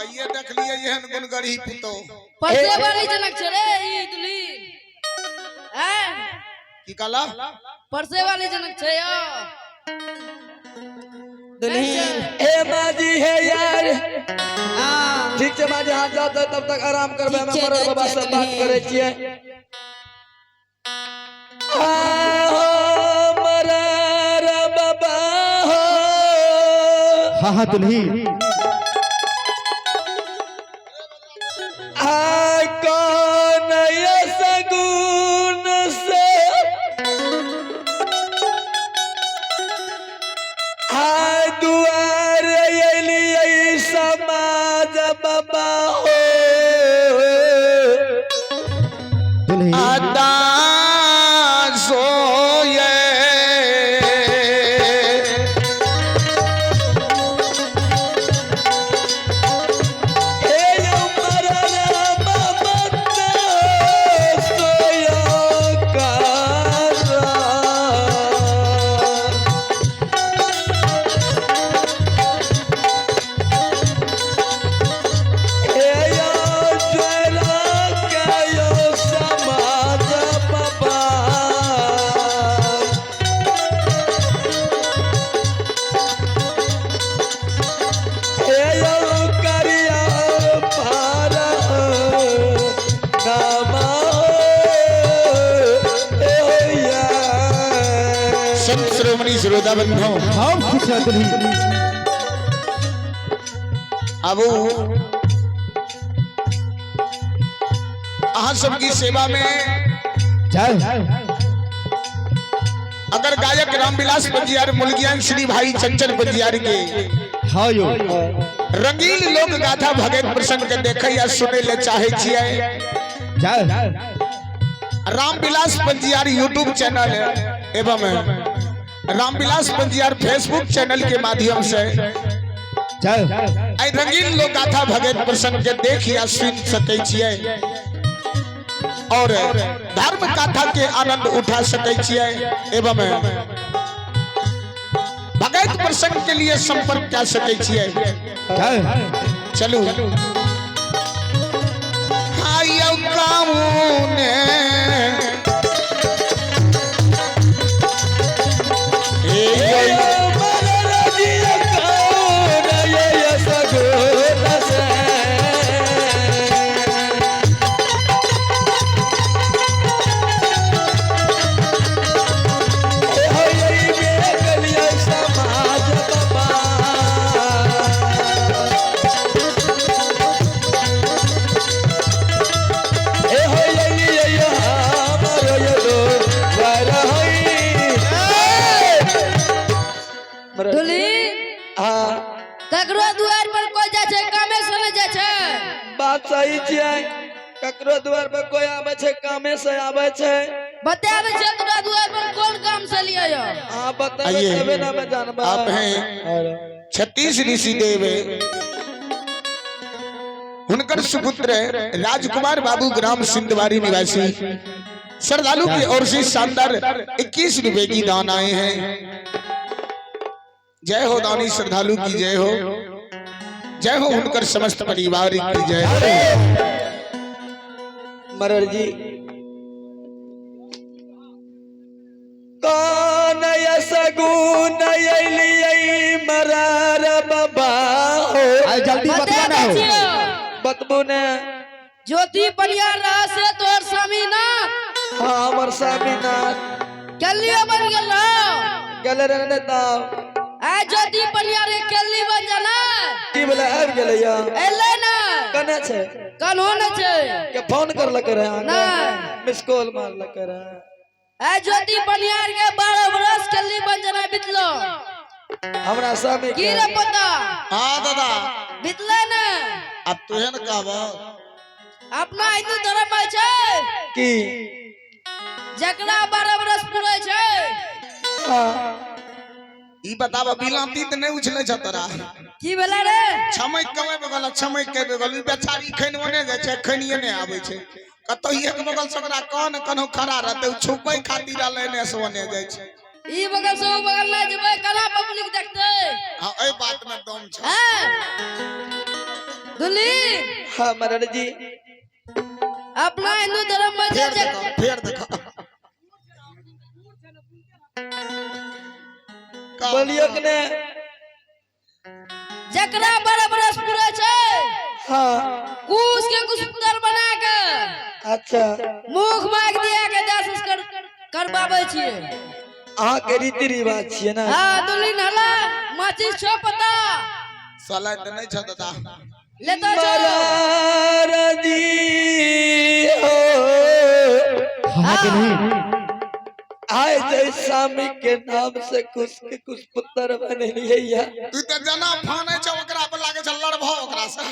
आइए देखलिए एहन गुणगढ़ी पुतोह। परसे वाली जनक छै रे ई दुली हैं। की कहला? परसे वाली जनक छै यौ। दुल्हीन। हे माजी हे यार। हाँ। ठीक छै माजी, अहाँ जाउ तऽ तब तक आराम करबै, ठीक हम छै, मरर जाइ बाबा छियै से बात दुल्हीन। करै छियै। आहो मरर बाबा हो। हाँ हाँ दुल्हीन। आ कौन ये सगुन से आ दुआर अयलियै समाज बाबा हो। दुल्हीन। अदा सोए हे यौ मरर बाबा सोयो कारा। हे यौ ज्वाला के यौ समाज बाबा। हे यौ करिया पार नामा हे होइया। संत श्रोमणी श्रोता बंधु, हम खुश है दुल्हीन। आबू अहाँ सबकी सेवा में जय। अगर गायक रामविलास पंजियार मुलगियान श्री भाई चंचल पंजियार के हाँ यो। रंगीन लोक गाथा भगत प्रसंग के देखे या सुने ले चाहे छियै, जय। रामविलास पंजियार यूट्यूब चैनल एवं रामविलास पंजियार फेसबुक चैनल के माध्यम से जय। आई रंगीन लोक गाथा भगत प्रसंग के देख या सुन सकै छियै और धर्म गाथा के आनंद उठा सकै छियै एवं भगत प्रसंग के लिए संपर्क कर सकै छियै। जय। चलू आयौ कामूने ए हे यौ मरर जिया कौन ये सगुन से। हे होइयै बेगलियै समाज बाबा। हे होइयै हमर यो वर होइ। दुल्हीन। हाँ। ककरो दुआर पर कोई जाइ छै कामे से नहि जाइ छै। बात सही छियै, ककरो द्वार पर कोई आबै छै कामे से आबै छै। बताबै छै तोरा दुआर पर कोन काम से लियै यौ? अहाँ बतेबै आइए। तबे ना हमे जानबै। आप हैं 36 ऋषि देव हुनकर सुपुत्र राजकुमार बाबू ग्राम सिंधवारी निवासी श्रद्धालु की ओर से शानदार 21 रुपए की दान आए हैं। जय हो दानी श्रद्धालु की जय हो, जय हो उनकर समस्त परिवार की जय हो। मरर जी कौन ये सगुन अयलियै मरर बाबा हो। आइ जल्दी बतिया ना बताबै हो। छियौ। बतबू ने। ज्योति परियार रह से तोहर स्वामी ना। हाँ, हमर स्वामी नाथ। केलियो बन गेल रहो। गेले रहे ने तब। आ ज्योति परियार के केली बन जाना। की बोले, आबि गेलै या? एलै ना। कने छै? कन्हो न छै। के फोन करलकै रहे अहाँके? नहि। मिस कॉल मारलकै रहे। आ ज्योति परियार के 12 बरस केली बन जाना बितलो। हमरा स्वामी की के रे पता? हाँ दादा। बितले ना। अब तुहे न कहबो। अपना हिंदू धर्म में छै की? जकरा 12 बरस पूरे छै। हाँ। ई बताब, बिलाती त नहीं उछले छ तोरा? की भेलै रे? छमक कमे बगल छमक के बगल ई बेचारी खैन ओने जाइ छै, खैनिये नहि आबै छै कतौ। एक बगल से ओकरा कौन कन्हु खड़ा रहतै, उ छुपै खातिर लेने से ओने जाइ छै। ई बगल से ऊ बगल नहि जेबै, केना पब्लिक देखतै? हाँ, एहि बात में दम छै। हैं? दुल्हीन। हाँ मरर जी। अपना हिंदू धर्म में फेर जे देखो, फेर देखो। बोलियो कि ने? जकरा बड़ा बरस पूरा छै, हाँ। कुश के कुश पुत्र बना के अच्छा। मुख माग दिया के दास संस्कार करबाबै छियै। अहाँ के रीति रिवाज छियै ना? हाँ दुल्हीन, हला माचिस छो पता? साला तऽ नहि छौ दादा। लेतो छो। मरर जी हो। हाँ दुल्हीन। आय जय स्वामी के नाम से कुछ के कुछ पुत्र बनेलियै। तू तऽ जना फानै छौ ओकरा पर लागै छै लड़भौ ओकरा से।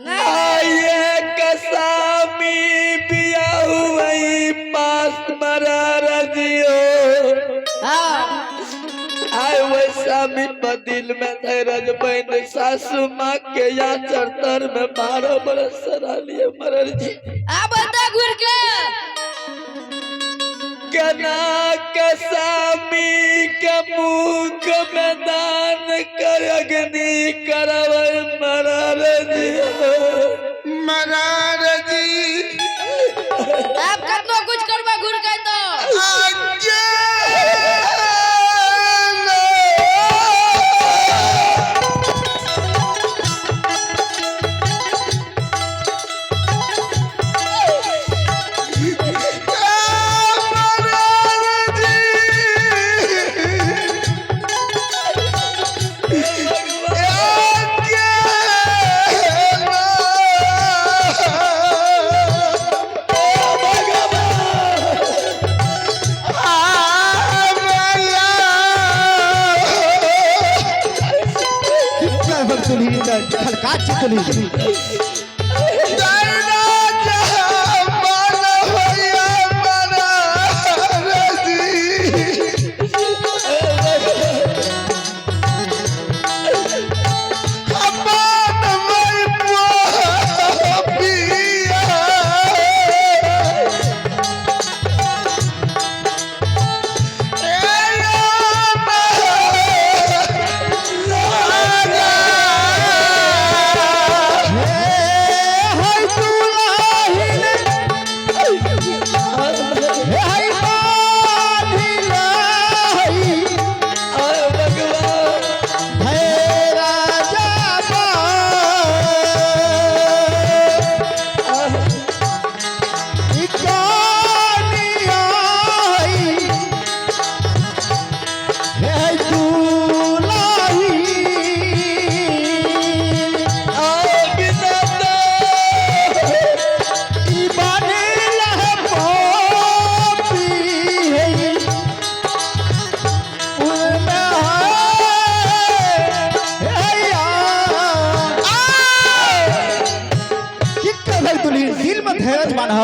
नहीं। आये कसामी बिया हुई पास मरर जियो। हाँ। आय वैसामी बदिल में धैरज बहन सासू माँ के या चरतर में 12 बरस लिए मरर जी। आब एतऽ घुर के कना कसामी के मुख में दान कर अग्नि करबै मरर जी। मरार जी। आब कतनो कुछ करबा घुर के तो आगे। कितना भक्त दुल्हीन खलका छी दुल्हीन। आय भगवान। आय बिना दिल में धैर्य बान्ह।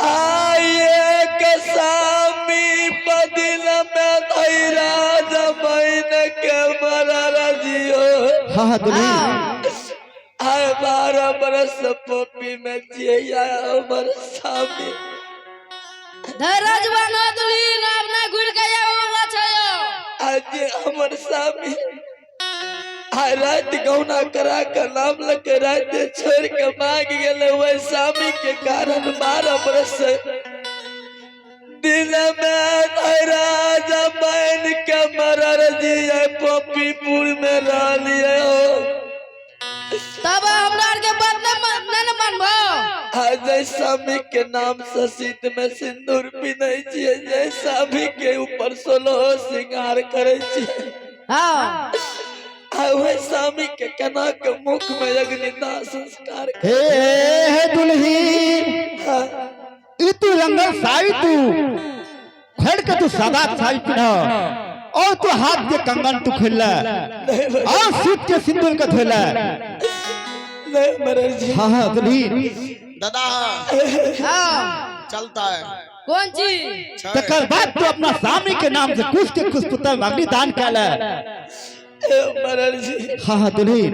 आये कसामी बदिल में धैरा जमैन के मरर जियो। हाँ हाँ दुल्हीन। आय 12 बरस पोपी में जिया हमर स्वामी। धैर्य बान्ह दुल्हीन, आब ना घुर के आबै वाला छै। आज हमर स्वामी आय रात गौना करा के नाम लके रात छोड़ के मांग गेले, वह स्वामी के कारण 12 बरस दिल में धैरा जमैन के मरर जिया पोपीपुर में रह लिये हो। तब हमरा आर के बात नहीं न मानबो? आज जय स्वामी के नाम से सीत में सिंदूर पिन्है छियै, जय स्वामी के ऊपर 16 श्रृंगार करै छियै। हाँ। आ वह स्वामी के केना के मुख में अग्निदाह संस्कार हे हे दुल्हीन। हाँ। ई तू रंगल साड़ी तू खोल के तू सादा साड़ी पिन्ह और तू हाथ के कंगन तू खोल नहीं। और सूत के सिंदूर के धोला। नहीं मरर जी। हाँ हाँ दुल्हीन। दादा। हाँ। चलता है। कौन चीज? छै। तकर बाद तू अपना स्वामी के नाम से कुश के कुश पुत्र अग्नि दान कैला। ए मरर जी। हाँ हाँ दुल्हीन।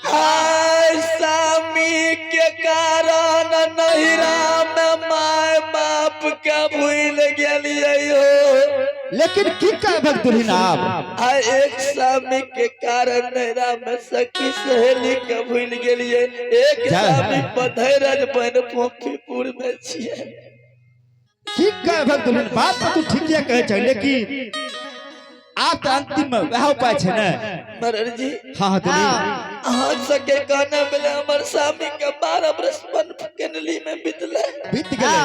आय स्वामी के कारण नहिरा में माय बाप के भूल गेलियै हो। लेकिन की कहबक दुल्हन आब? आ एक स्वामी के कारण नैरा में सखी सहेली के भूल गेलिए। एक जय। स्वामी पधैरज बन फोफीपुर में छिए। की कहबक दुल्हन, बात तऽ तू ठीके कहै छै, लेकिन आब तऽ अंतिम में वएह उपाय छै ने। मरर जी। हाँ हाँ दुल्हन। अहाँ सबके कहने मिले हमर स्वामी के 12 बरस बन केनली में बीतले। बीत गेलै।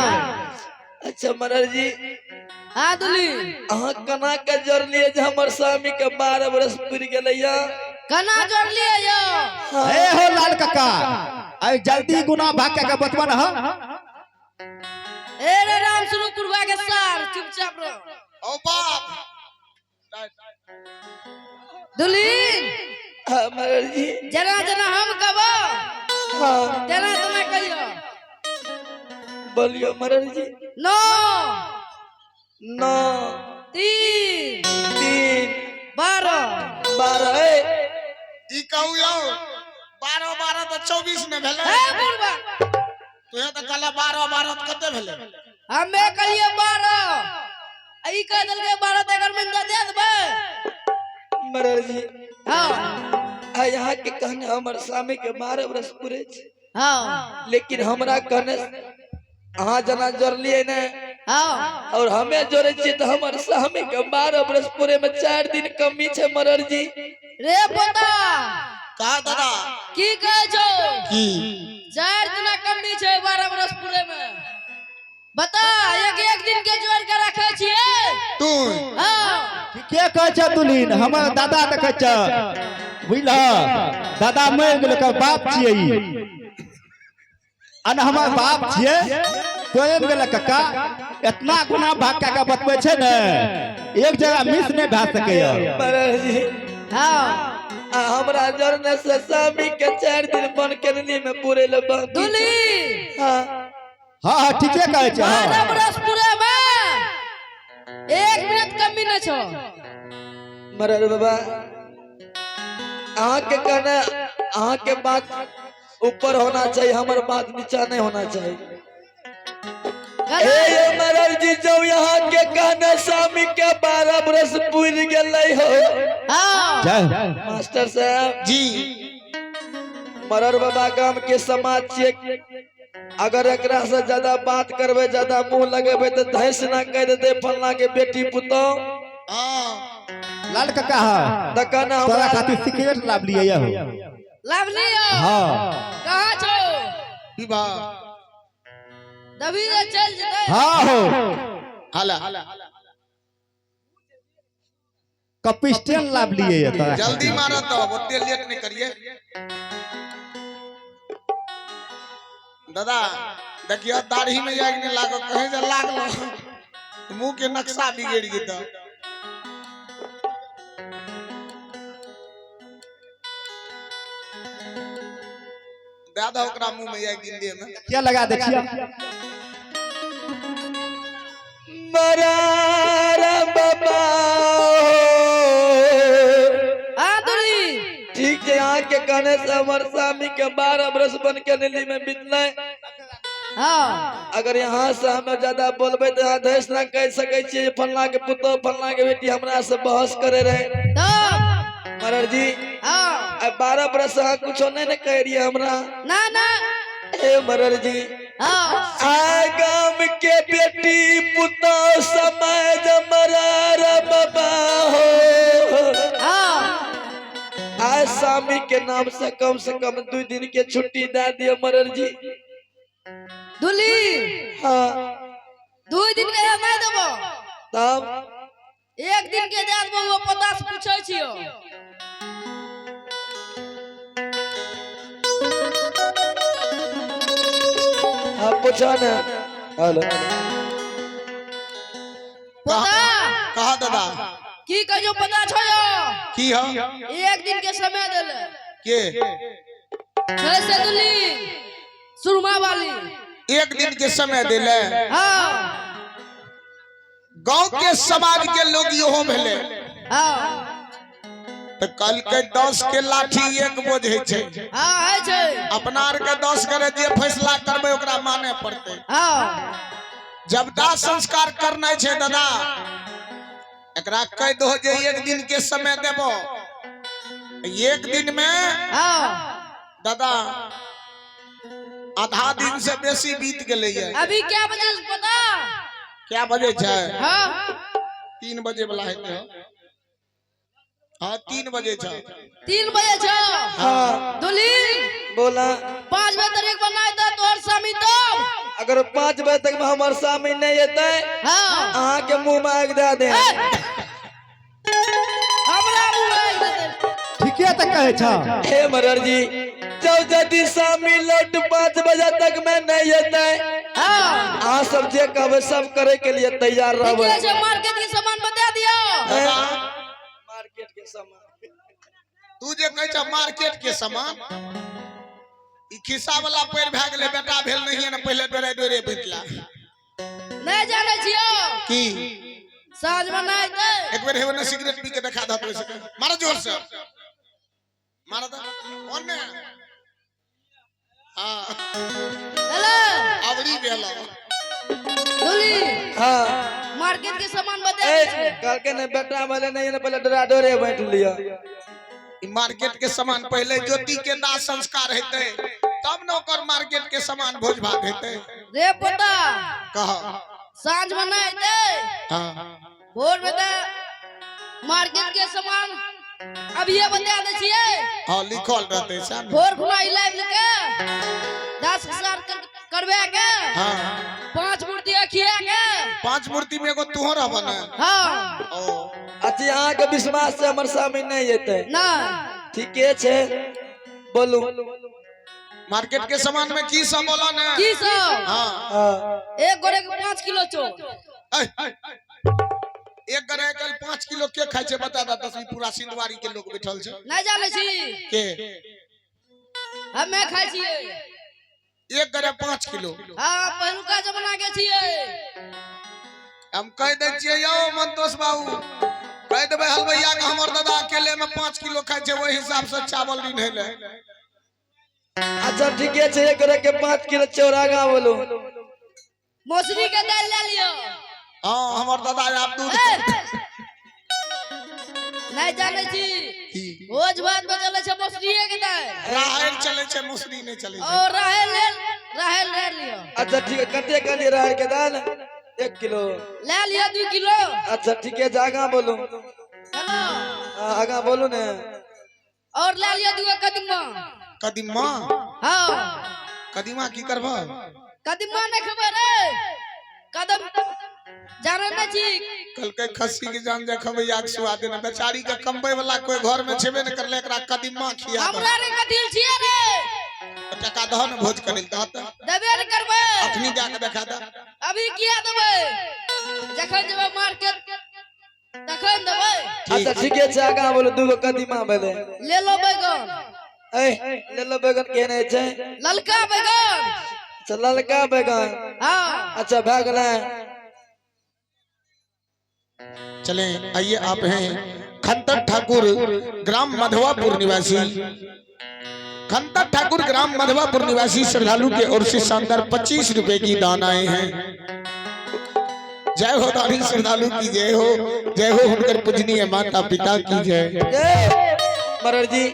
अच्छा मरर जी। हाँ दुली। अहाँ कना के जोड़लिए जे हमर स्वामी के 12 बरस पुर गेलै या? कना जोड़लिए यो? ए हो लाल काका, आई जल्दी गुना भाग के बतवा ना। ए रे राम शुरू पुरवा के सार, चुपचाप रहो। ओ बाप। दुलीन। हाँ मरर जी। जना जना हम कहबो हाँ। जना तना कहियो। बोलियो मरर जी। 9 9 3 3 12 12। ई कहू यौ, 12 12 तऽ 24 ने भेलै। ए बुढ़वा। तुहे तऽ कहले 12 12 तऽ कते भेलै? हमे कहलिए 12, आ ई कह देलकै 12, तऽ एकर मंदा दे देबै। मरर जी। हाँ। आ यहाँ के कहने हमर स्वामी के 12 बरस पूरे छै। हाँ। लेकिन हमरा कहने अहाँ जना जोड़लिए ने हाँ। और हमें जोड़े छियै तऽ हमर स्वामी के 12 बरस पूरे में 4 दिन कमी छै मरर जी। रे पोता। का दादा? की कहै छौ? की? 4 दिना कमी छै 12 बरस पूरे में। बता, एक एक दिन के जोड़ के रखे छियै। तू? हाँ। ठीके कहै छै दुल्हन, हमर दादा देखै छै, बुझल? दादा मरि गेल, ओकर बाप छियै ई। आ ने हमर बाप छियै, तोरे गेल काका, इतना गुना भाग के बतबै छै ने, एक जगह मिस नहि भए सकैया। मरर जी। हाँ। आ हमरा जोड़ने से स्वामी के 4 दिन बन केनली में पूरे ले बाकी छै। दुली। हाँ। हाँ हाँ ठीके कहै छै। 12 हाँ। बरस पूरे में 1 मिनट कमी न छौ। मरर बाबा, अहाँ के कहना अहाँ के बात ऊपर होना चाहिए, हमर बात नीचा नहीं होना चाहिए। ए ये मरर जी, जो यहाँ के कहना स्वामी के 12 बरस पूर गेलै हो। हाँ। जय। मास्टर साहब। जी। मरर बाबा गाम के समाज छियै, अगर एकरा से ज्यादा बात करबै, ज्यादा मुंह लगेबै तऽ धैस ना कह देतै फलना के बेटी पुतोह। हाँ। लाल काका, हाँ। तऽ कहना तोरा हमरा खातिर सिगरेट लाभ लिए हो। लाभ लियो। हाँ। कहाँ छौ? विवाह। दबी दे, चल जेतै। हाँ हो। हाला। कपिस्टन लाभ लिए तोरा। जल्दी मारत तो ओते लेट नहीं करिए दादा। देखियो, दाढ़ी में आगि नहीं लागो, कहीं जे लागलो मुंह के नक्शा बिगड़ जेतो। दे दो ओकरा मुंह में आगि गिन में। क्या लगा देखिए। मरर बाबा। हाँ दुली। ठीक छै, अहाँ के कहने से हमर स्वामी के 12 बरस बन के नीली में बीतलै। हाँ। अगर यहाँ से हम ज्यादा बोलबै तऽ अहाँ धैस ना कह सकै छियै फलना के पुतोह फलना के बेटी हमरा से बहस करे रहे। तब मरर जी। हाँ। आ 12 बरस अहाँ कुछो नहीं ने कह रहियै हमरा। ना ना। हे मरर जी। हाँ। आ गाम के बेटी पुतोह समाज मरर बाबा हो। हाँ। आज स्वामी के नाम से कम 2 दिन के छुट्टी दे दियो मरर जी। दुली। हाँ। 2 दिन के नहीं देबो। तब? 1 दिन के दे देबो, वो पता से पूछै छियो। हाँ पूछो ना। हेलो। पता। कहा दादा। की कहियो पता छो यो? की हो? 1 दिन के समय देले। के? छै से दुली सुरमा वाली। 1 दिन के समय देले। हाँ। गांव के समाज के लोग इहो भेले। हाँ। तो कल के 10 के लाठी 1 बोझे छै। हाँ है छै। अपना आर के 10 करे जे फैसला करबै ओकरा माने पड़तै। हाँ। जब दाह संस्कार करना छै दादा, एकरा कह दो जे एक दिन के समय देबो, एक दिन में हाँ दादा आधा दिन से बेसी बीत गेलै ये। अभी क्या बजे से पता? क्या बजे छै? हाँ 3 बजे वाला हेतै। हाँ 3 बजे छै। 3 बजे छो। हाँ दुल्हीन बोला। 5 बजे तक बनाए दो तोहर स्वामी तो। अगर 5 बजे तक में हमार स्वामी नहीं एतै, हाँ अहाँ के मुंह में आगि दे दे। हमरा मुंह में आगि दे दे। ठीके तऽ कहै छ। हे मरर जी, जब यदि स्वामी लौट 5 बजे तक में नहीं एतै, हाँ अहाँ सब जे कहबै सब करे के लिए तैयार रहबै। ठीके छै, मार्केट के सामान बता दियो। दादा, मार्केट के सामान तू जे कहै छ मार्केट के सामान, ई खिस्सा वाला पैर भए गेलै, बेटा भेल नहीं ने पहिले डरे डरे बैठला। नहीं जाने छियो की साँझ में नहीं दे। एक बेर हेबे ने सिगरेट पी के देखा दत वैसे। मारो जोर से मारो तो कौन ने। हाँ हेलो आवड़ी भेल। दुली हाँ मार्केट के सामान बता ए दियो। कहलकै ने बेटा भेलै नहीं ने पहिले डरा डरे बैठ लिअ। ई मार्केट के सामान पहले ज्योति के दाह संस्कार हेतै तब न ओकर मार्केट के सामान भोज भात हेतै। रे पोता कह। साँझ में नहीं दे। हाँ भोर में दे मार्केट के सामान अभी ये बता दे छिए। हाँ लिखल रहतै सामने। भोर खुना इलाज लेके 10 हजार करवे के। हाँ 5 मूर्ति खिया के। 5 मूर्ति में एगो तुहो रहब ने। हाँ ओ अच्छा अहाँ के विश्वास से हमर स्वामी नहीं एतै। ना ठीके छै, बोलू। मार्केट के सामान में की सब बोला ने? की सब? हाँ हाँ एक गोरे के 5 किलो चोर। एक गोरे के 5 किलो के खाइ छै बता दा, तस्वीर पूरा सिंदवारी के लोग बैठल छै। नहीं जाने छी के हमे खाइ छियै। एक गोरे 5 किलो। हाँ पहिलुका जमाना के छियै। हम कह दै छियै यौ मंतोष बाबू, कह देबै हलवैया के हमर दादा अकेले में 5 किलो खाइ छै, ओहि हिसाब से चावल रिन्हैले। अच्छा ठीके छै, एक गोरे के 5 किलो चाउर आगाँ बोलू। मौसरी के दालि ले लियो। हाँ हमर दादा आब दूध नहीं जाने छी की? भोज भात में चलै छै मौसरीए के दालि। राहरि चलै छै, मौसरी नहीं चलै छै। और राहरि ले लियो। अच्छा ठीक है, कते कहलियै राहरि के दालि? 1 किलो ले लियो 2 किलो। अच्छा ठीके छै, आगाँ बोलू। हेलो। हाँ, आगाँ बोलू ने। और ले लियो 2 कदीमा। कदीमा? हाँ कदीमा की करबह? कदीमा नहीं खबर रे, कदम जाने नहीं छी। कहलकै खस्सी के जान जे खबैया के सुआ देने, बेचारी के कमबै वाला कोई घर में छेबे न करले, एकरा कदीमा खिया दह। हमरा रे कथी छियै रे? टका दह ने भोज करै दह त। देबे ने करबै। अखनी जा के देखा दह। अभी किया देबै? जखन जेबै मार्केट तखन देबै। अच्छा ठीके छै, आगाँ बोलू। 2 गो कदीमा भेलै। ले लो बैगन। ए ले लो बैगन केने छै? ललका बैगन। अच्छा ललका बैगन। हाँ अच्छा भए गेलै। चले आइए, आप हैं खंतर ठाकुर ग्राम मधवापुर निवासी। खंतर ठाकुर ग्राम मधवापुर निवासी श्रद्धालु के ओर से शानदार 25 रुपए की दान आए हैं। जय हो दानी श्रद्धालु की जय हो, जय हो हुनकर पूजनीय माता पिता की जय। जय मरर जी।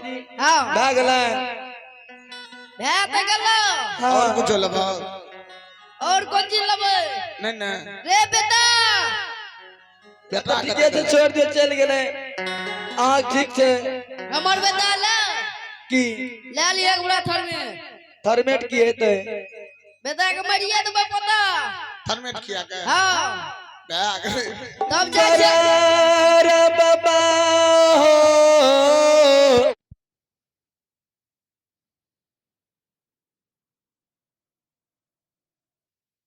हाँ भए गेलै। भए तऽ गेलौ। हाँ। और कुछ लेबह? और कोन चीज लेबै? नहीं नहीं रे बेटा बेटा ठीके छै, छोड़ दियौ, चलि गेलै। अहाँ ठीक छै? हमर बेटा ले की ले लिअ एक बड़ा थर्मेट। थर्मेट की हेतै? बेटा के मरिए देबै पोता। थर्मेट किया के? हाँ भए गेलै। तब जाइ छै।